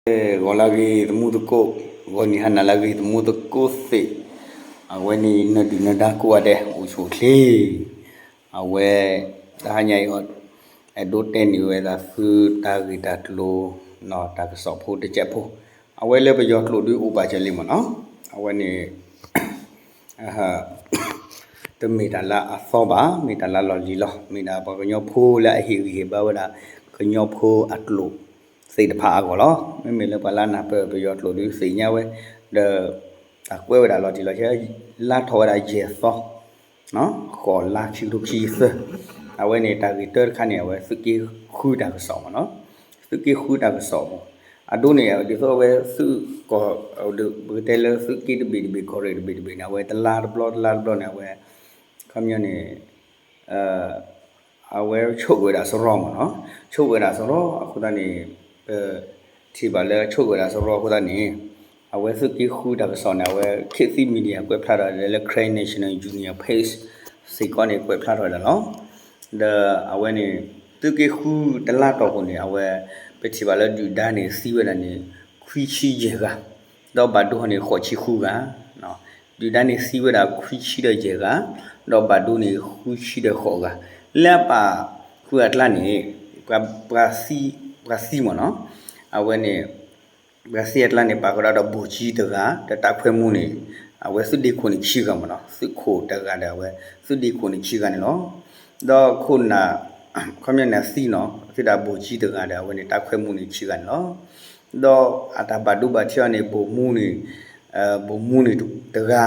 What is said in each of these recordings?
ဂီၤလၢဂ့ၤသမူသကိး, ဂီၤနံၤဟါနၤလၢဂ့ၤသမူသကိးသ့ၣ်, အဝဲန့ၣ်နဒုၣ်နဒါကိးဂၤဒဲး အိၣ်ဆူၣ်အိၣ်ချ့, အဝဲ တဟါညါအံၤ အဲၣ်ဒိးတဲန့ၢ်ဝဲဒၣ်သုတၢ်ဂ့ၢ်တၢ်ကျိၤ တၢ်ကစီၣ်ဖိတစဲးဖိ, အဝဲလၢပယီၤကျိာ်ဒုးအိၣ်ပာ်စၢၤလံမ့ၢ်နီၤ, အဝဲန့ၣ် တမ့ၢ်တၢ်လၢအသီဘၣ်, မ့ၢ်တၢ်လၢလီၢ်လံၤလီၤ, မ့ၢ်ဒၣ်ပှၤကညီဖိလၢအဟ့ၣ်ဂံၢ်ဟ့ၣ်ဘါဝဲဒၣ် ကညီဖိအကျိာ်သ့ၣ်တဖၣ်အဂီၢ်လီၤ. မ့မ့ၢ်လၢပှၤလၢနၢ်ပၢၢ်ပယီၤကျိာ်ဒုးသ့ၣ်ညါဝဲ, ဒီး တၢ်ကွဲးဝဲဒၣ်လီၤတံၢ်လီၤဆဲး လါထီၣ်ဝဲဒၣ်ယဲၢ်သီ ဃိးလါခံကထိခံဆံသၢ, အဝဲန့ၣ်တၢ်ဂ့ၢ်တၢတခါန့ၣ် အဝဲသုးက့ဃုတၢ်ကစီၣ်မ့ၢ်နီၤ, သုးက့ဃုတၢ်ကစီၣ်မ့ၢ်, အဒိန့ၣ် ဒ်သိးအဝဲသုးကီၢ် ပကတဲလၢသုးက့တဘ့ၣ်တဘ့ၣ်ကီၢ်ရ့ၣ်တဘ့ၣ်တဘ့ၣ်န့ၣ် အဝဲတလါတဘျီတလါတဘျီန့ၣ် အဝဲ ခီပညီန့ၣ် အဝဲဆိၣ်ဂ့ၤဝဲဒၣ်စရီမ့ၢ်နီၤ, ဆိၣ်ဂ့ၤဝဲဒၣ်စရီအဃိသတးန့ၣ် ပထံၣ်ဘၣ်လၢဆိၣ်ဂ့ၤဝဲဒၣ်စရီအဃိသတးန့ၣ် အဝဲသုးက့ဃုတၢ်ကစီၣ်န့ၣ် အဝဲ ခေတ်သစ် Media ကွဲးဖျါထီၣ်ဒီးလၢ Karen National Union Page စ့ၢ်ကီးန့ၣ် ကွဲးဖျါထီၣ်ဝဲဒၣ်လီၤ. ဒီးအဝဲန့ၣ် သုးက့ဃုတလါတီၢ်ပူၤန့ၣ် အဝဲ ပထံၣ်ဘၣ်လၢဒုၣ်ဒါန့ၣ်သံဝဲဒၣ်န့ၣ် ခွံဆံယဲၢ်ဂၤ, ဒီးဘၣ်ဒိန့ၣ်ဃိးဆံဃုဂၤ, ဒုၣ်ဒါန့ၣ်သံဝဲဒၣ်ခွံဆံဒီးယဲၢ်ဂၤ, ဒီးဘၣ်ဒိန့ၣ်ဃုဆံဒီးဃိးဂၤ, လၢအပာ်ဃုာ်အကျါန့ၣ် ပှၤသံမ့ၢ်နီၤ, အဝဲန့ၣ် ပှၤသံအကျါန့ၣ် ပာ်ဃုာ်ဒီးဗိုလ်ကြီးတဂၤ ဒီးတပ်ခွဲမှူးန့ၣ် အဝဲသုးဒ့ခိၣ်န့ၣ်ခံဂၤမ့ၢ်နီၤ, သုးခိၣ်တဂၤဒီးအဝဲသုးဒ့ခိၣ်န့ၣ်ခံဂၤန့ၣ်လီၤ. ဒီးခိၣ်နၢ် ခီပညီန့ၣ်အသံနီၤ သုးဒၣ်ဗိုလ်ကြီးတဂၤဒီးအဝဲန့ၣ်တပ်ခွဲမှူးန့ၣ်ခံဂၤန့ၣ်လီၤ. ဒီးအတၢ်ဘၣ်ဒိဘၣ်ထံးအီၤန့ၣ် ဗိုလ်မှူးန့ၣ် ဗိုလ်မှူးန့ၣ်တဂၤ,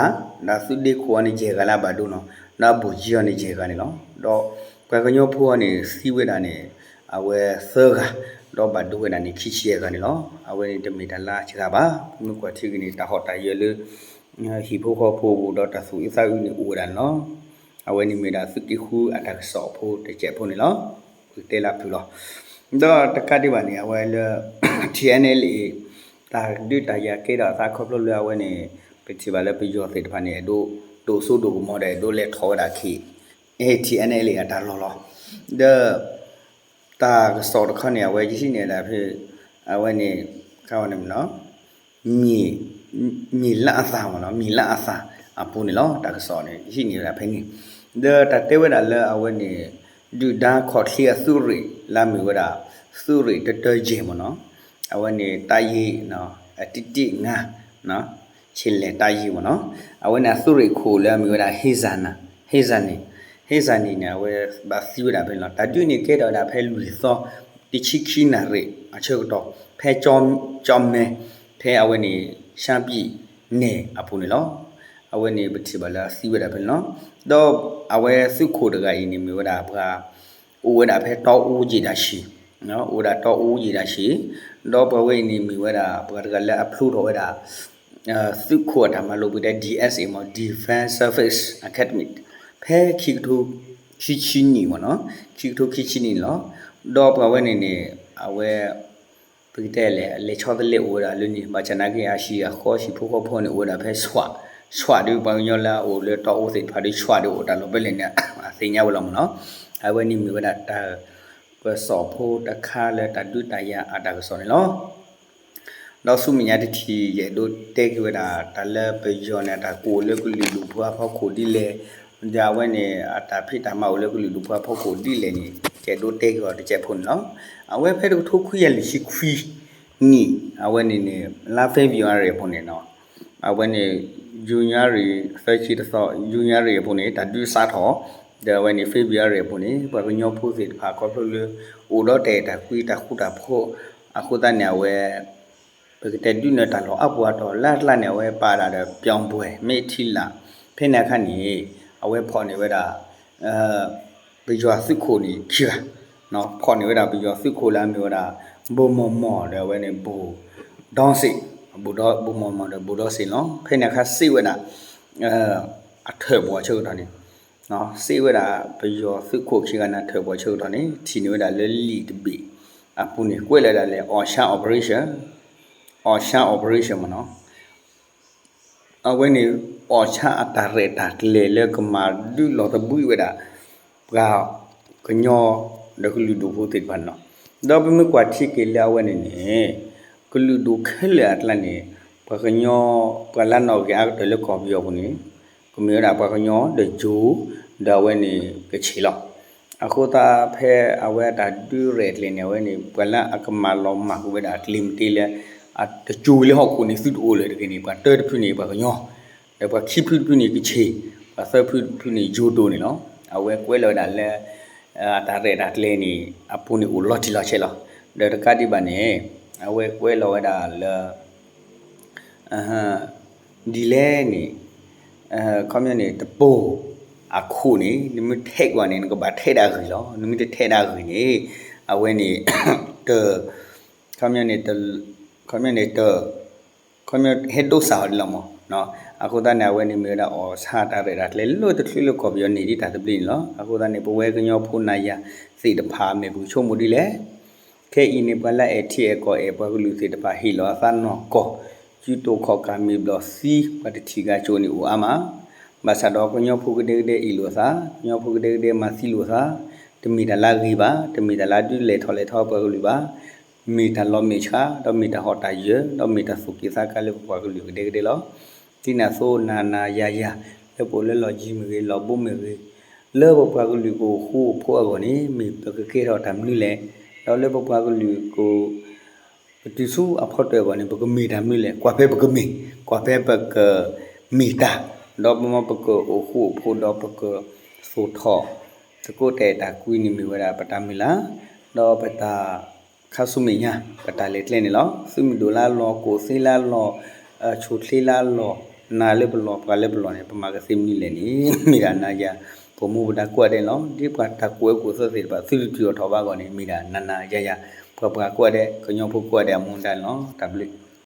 ဒီးသုးဒ့ခိၣ်အီၤန့ၣ်ယဲၢ်ဂၤလၢအဘၣ်ဒိနီၤ, ဒီးဗိုလ်ကြီးအီၤန့ၣ်ယဲၢ်ဂၤန့ၣ်လီၤ. ဒီးပှၤကညီဖိအီၤန့ၣ်သံဝဲဒၣ်န့ၣ် အဝဲသၢဂၤ, ဒီးဘၣ်ဒိဝဲဒၣ်န့ၣ်ခံဆံယဲၢ်ဂၤန့ၣ်လီၤ. အဝဲန့ၣ်တမ့ၢ်တၢ်လၢအစှၤဘၣ်, မ့ၢ်ကွၢ်ထံက့ၤန့ၣ် တၢ်ဟီၣ်တၢ်ယၢၤလၢ ဟံၣ်ဖိဃီဖိပူၤဒီးတၢ်သူၣ်အုးသးအုးန့ၣ်အိၣ်ဝဲဒၣ်န့ၣ်လီၤ. အဝဲန့ၣ်မ့ၢ်ဒၣ်သုးက့ဃုအတၢ်ကစီၣ်အဖိတစဲးဖိန့ၣ်လီၤ. ပကတဲလၢအဖုၣ်လီၤ. ဒီးတကးဒံးဘၣ်န့ၣ် အဝဲလၢ TNLA တၢ်ဒုးတၢ်ယၤကဲထီၣ်အသးခီဖျိလၢအဝဲန့ၣ် ပထံၣ်ဘၣ်လၢပယီၤသ့ၣ်တဖၣ်န့ၣ် အဲၣ်ဒိးဒိၣ်စိဒိၣ်ကမီၤဒီးအဲၣ်ဒိးလဲၤထီၣ်ဝဲဒၣ် KTLA အတၢ်လီၢ်လီၤ. ဒီး တၢ်ကစီၣ်တခီန့ၣ် အဝဲယဟံးန့ၢ်ဒၣ်ဖဲ အဝဲန့ၣ် ခါဝဲန့ၣ်မ့ၢ်နီၤ မ့ၢ် မ့ၢ်လၢအသးမ့ၢ်နီၤ မ့ၢ်လၢအသးအပူၤန့ၣ်လီၤ. တၢ်ကစီၣ်န့ၣ် ယဟံးန့ၢ်ဝဲဒၣ်ဖဲန့ၣ် ဒီးတၢ်တဲဝဲဒၣ်လၢအဝဲန့ၣ် ဒုၣ်ဒါခီၣ်ချ့အသုးရ့ၣ်လၢအမ့ၢ်ဝဲဒၣ် သုးရ့ၣ်တတၢယဲၢ်မ့ၢ်နီၤ အဝဲန့ၣ် တပ်ရင်း အတံတံငါ ဆ့လဲၣ်တပ်ရင်းမ့ၢ်နီၤ အဝဲန့ၣ်အသုးရ့ၣ်ခိၣ်လၢအမ့ၢ်ဝဲဒၣ် ဟ့ၣ်စၣ်နံၣ် ဟ့ၣ်စၣ်နံၣ်န့ၣ် အဝဲဘၣ်သံဝဲဒၣ်ဖဲန့ၣ်လီၤ. တၢ်ဒုးန့ၣ်ကဲထီၣ်ဝဲဒၣ်ဖဲလွံၢ်သီ တဆံခံနၣ်ရံၣ်အဆၢကတီၢ် ဖဲ ကၠီမဲ ဖဲအဝဲန့ၣ် ရှမ်းပြည်နယ် အပူၤန့ၣ်လီၤ. အဝဲန့ၣ်ပထံၣ်ဘၣ်လၢအသံဝဲဒၣ်ဖဲန့ၣ်လီၤ. ဒီးအဝဲသုးခိၣ်တဂၤအံၤန့ၣ်မ့ၢ်ဝဲဒၣ်ပှၤ အိၣ်ဝဲဒၣ်ဖဲတီအူယံာ်တၢ်ဆံၣ်, အိၣ်ဝဲဒၣ်တီအူယံာ်တၢ်ဆံၣ်, ဒီးပှၤဝဲအံၤန့ၣ်မ့ၢ်ဝဲဒၣ်ပှၤတဂၤလၢအဖျိထီၣ်ဝဲဒၣ် သုးခိၣ်အတၢ်မၤလိပကတဲ DSA မ့ၢ် Defence Service Academy ဖဲခံကထိခံဆံနံၣ်မ့ၢ်နီၤ, ခံကထိခံဆံနံၣ်န့ၣ်လီၤ. ဒီးပှၤဝဲန့ၣ်န့ၣ် အဝဲ ပကတဲလဲၣ် အလဲၤဆီတလဲအိၣ်ဝဲဒၣ်လၢန့ၣ် ဘၣ်ဆၣ်နာ်က့အဟံၣ်အဃီဟံၣ်ဖိဃီဖိန့ၣ် အိၣ်ဝဲဒၣ်ဖဲဆွး, ဆွးဒုးပှၤကညီလၢအအိၣ်လၢတီအူသ့ၣ်တဖၣ်ဒုးဆွးဒုးအိၣ်တၢ်လီၢ်ဖဲလဲၣ်န့ၣ် အသ့ၣ်ညါဝဲလီၤမ့ၢ်နီၤ. အဝဲန့ၣ်မ့ၢ်ဝဲဒၣ်တၢ်ကစီၣ်ဖိတခါလၢတၢ်ဒုးတၢ်ယၤအတၢ်ကစီၣ်န့ၣ်လီၤ. ဒီးဆူမဲာ်ညါတထံၣ် ယအဲၣ်ဒိးတဲက့ၤဝဲဒၣ် တၢ်လၢပယီၤန့ၣ် အတၢ်ကိးလၢကလုာ်ဒူၣ်ဖိအဖီခိၣ်ဒ်လဲၣ်, ဒီးအဝဲန့ၣ် အတၢ်ဖံးတၢ်မၤအိၣ်လၢကလုာ်ဒူၣ်ဖိအဖီခိၣ်ဒ်လဲၣ်န့ၣ် ယအဲၣ်ဒိးတဲက့ၤအီၤတစဲးဖိန့ၣ်လီၤ. အဝဲဖဲတကထိခွံကယၤလွံၢ်ဆံခွံနံၣ် အဝဲန့ၣ်န့ၣ် လါ February အပူၤန့ၣ်နီၤ, အဝဲန့ၣ် January သၢဆံတသီ January အပူၤန့ၣ် တၢ်ဒုးစးထီၣ်, ဒီးအဝဲန့ၣ် February အပူၤန့ၣ် ပှၤကညီဖိသ့ၣ်တဖၣ်ခီဖျိလၢ အိၣ်ဒီးတၢ်အဲၣ်တၢ်ကွံတၢ်ဃူတၢ်ဖိး အဃိသတးန့ၣ် အဝဲ ပကတဲဒုးနၢၤတၢ်လီၢ်အါပူၤအါတီၤလၢအကျါန့ၣ် အဝဲပာ်ဒၣ်ဒီး ပျောင်းပွဲ မ့ၢ်ထံလာ် ဖဲန့ၣ်အခါန့ၣ် အဝဲဖီၣ်န့ၢ်ဝဲဒၣ် ပယီၤသုးခိၣ်န့ၣ်ခံဂၤ, ဖီၣ်န့ၢ်ဝဲဒၣ်ပယီၤသုးခိၣ်လၢအမ့ၢ်ဝဲဒၣ် ဗိုလ်မောင်မောင် ဒီးအဝဲန့ၣ် ဗိုလ်ဒေါ်စိန်, ဗိုလ်မောင်မောင် ဒီး ဗိုလ်ဒေါ်စိန် လီၤ. ဖဲန့ၣ်အခါစ့ၢ်ဝဲဒၣ် အထၢၣ်ပှၤဆၢကတီၢ်န့ၣ် စ့ၢ်ဝဲဒၣ် ပယီၤသုးခိၣ်ခံဂၤန့ၣ်ထၢၣ်ပှၤဆၢကတီၢ်န့ၣ် ထံၣ်န့ၢ်ဝဲဒၣ်လၢလံာ်တဘ့ၣ်အပူၤန့ၣ် ကွဲးလီၤဒၣ်လဲာ် Orchard Operation, Orchard Operation မ့ၢ်နီၤ. အဝဲန့ၣ် Orchard အတၢ်ရဲၣ်တၢ်ကျဲၤလၢကမၤဒုးလီၤသဘှံးဝဲဒၣ် ပှၤကညီဒီးကလုာ်ဒူၣ်ဖိသ့ၣ်တဖၣ်န့ၣ်လီၤ. ဒီးပမ့ၢ်ကွၢ်ထံက့ၤလၢအဝဲန့ၣ်န့ၣ် ကလုာ်ဒူၣ်ခဲလၢာ်အကျါန့ၣ် ပှၤကညီ ပှၤလၢနီၣ်ဂံၢ်အါကတၢၢ်လၢကီၢ်ပယီၤပူၤန့ၣ် ကမ့ၢ်ဝဲဒၣ်ပှၤကညီဒီးယိၤ ဒီးအဝဲန့ၣ်ကခ့ၣ်လီၤ. အဃိသတးဖဲအဝဲအတၢ်ဒုးရဲၣ်ကျဲၤန့ၣ် အဝဲန့ၣ် ပှၤလၢအကမၤလီၤမၢ်ကွံာ်ဝဲဒၣ်အကျဲမ့ၢ်တ့လၢ အတစိၤလၢဟီၣ်ခိၣ်န့ၣ် သုတအိၣ်လၢၤတဂ့ၤန့ၣ် ပှၤတၢတဖုန့ၣ်ပှၤကညီ ဒီးပှၤခံဖုတဖုန့ၣ်ကခ့ၣ်, ပှၤသၢဖုတဖုန့ၣ်ယိၤဒိၣ်န့ၣ်လီၤ. အဝဲကွဲးလီၤဝဲဒၣ်လၢ အတၢ်ရဲၣ်တၢ်ကျဲၤန့ၣ် အပူၤန့ၣ်အိၣ်လီၤတံၢ်လီၤဆဲးလီၤ. ဒီးတကးဒံးဘၣ်န့ၣ် အဝဲကွဲးလီၤဝဲဒၣ်လၢ ဒ်လဲၣ်န့ၣ် ခီပညီန့ၣ် တပိၢ်အခိၣ်န့ၣ် နမ့ၢ်ထဲးကွၢ်န့ၣ် နကဘၣ်ထဲးဒၣ်ဂံၢ်လီၤ. နမ့ၢ်တထဲးဒၣ်ဂံၢ်န့ၣ် အဝဲန့ၣ် တ ခီပညီန့ၣ် ခီပညီန့ၣ် တ ခီပညီဟဲဒိးစၢ်အီၤဒ်လီၤမး. အဃိသတးန့ၣ် အဝဲန့ၣ်မ့ၢ်ဝဲဒၣ်အီၣ်ဆၣ်တၢ်ရဲၣ်တၢ်ကျဲၤလၢတချုးလၢကီၢ်ပယီၤန့ၣ်ဒ်တၢ်သဘျ့န့ၣ်လီၤ. အဃိသတးန့ၣ် ပဝဲကညီဖိနၤယၤသ့ၣ်တဖၣ် မ့ၢ်ပကဆိကမိၣ်ဒ်လဲၣ်. ခဲအံၤန့ၣ် ပှၤလၢအဲၣ်ထံအဲၣ်ကီၢ်အဲၣ်ပှၤကလုာ်သ့ၣ်တဖၣ် ဟ့ၣ်လီၤအသးနီၢ်ကီၢ် စုတူာ်ခီၣ်ကၢ်မ့ၢ်ဘျီၣ်သံ ပှၤတထံၣ်ဂၤကၠိန့ၣ်အိၣ်အါမး. ဘၣ်ဆၣ်ဒီးကညီဖိကဒဲကဒဲအ့ၣ်လိာ်သး, ကညီဖိကဒဲကဒဲမၤသံလိာ်သး, တမ့ၢ်တၢ်လၢအဂ့ၤဘၣ်, တမ့ၢ်တၢ်လၢအဒုးလဲၤထီၣ်လဲၤထီပှၤကလုာ်ဘၣ်. မ့ၢ်တၢ်လီၤမဲာ်ဆှး, ဒီးမ့ၢ်တၢ်ဟီၣ်တၢ်ယၢၤ, ဒီးမ့ၢ်တၢ်သူၣ်က့ၣ်သးကါလၢပပှၤကလုာ်ကဒဲကဒဲလီၤ. ဒ်န့ၣ်အသိးနၤနၤယၤယၤ လၢပအိၣ်လၢလီၢ်ယံၤမ့ၢ်ဂ့ၤ လီၢ်ဘူးမ့ၢ်ဂ့ၤ, လၢပပှၤကလုာ်ကအိၣ်ဃူအိၣ်ဖိးအဂီၢ်န့ၣ် မ့ၢ်ပကကဲထီၣ်တၢ်မနုၤလဲၣ်. ဒီးလၢပပှၤကလုာ်က ပတုၤဆူအဖီတၢၣ်အဂီၢ်န့ၣ် ပကမ့ၢ်တၢ်မနုၤလဲၣ်. ကွၢ်ဖဲပကမ့ၢ်, ကွၢ်ဖဲပကမ့ၢ်တၢ်, ဒီးပမ့ၢ်ပကအိၣ်ဃူအိၣ်ဖိး ဒီးပကသိၣ်ထီၣ် သကိးတဲာ်တၢ်ကွံန့ၣ်မ့ၢ်ဝဲဒၣ်ပတၢ်မုၢ်လၢ်, ဒီးပတၢ်ခါဆူမဲာ်ညါ ပတၢ်လဲၤကျဲန့ၣ်လီၤ. သုးမုၢ်ဒိၣ်လၢအလီၢ်, ကိၣ်သ့လၢအလီၢ်, ဆိၣ်ချ့လၢအလီၢ်, နၤလၢပလီၢ် ပှၤလၢပလီၢ်န့ၣ် ပမၤကသ့မနုၤလဲၣ်န့ၣ် မ့ၢ်ဒၣ်နၤယၤ ပမိၢ်ပဒါကိးဂၤဒဲးန့ၣ်လီၤ. ဒ်ပှၤတၢ်ကွဲးကိးသ့ၣ်တဖၣ် သုတတုၤအီၤထီၣ်ဘၣ်အဂီၢ်န့ၣ် မ့ၢ်ဒၣ်နၤနၤယၤယၤ ပှၤပှၤကိးဂၤဒဲး ကညီဖိကိးဂၤဒဲးအမူဒါန့ၣ်လီၤ. တၢ်ဘျုး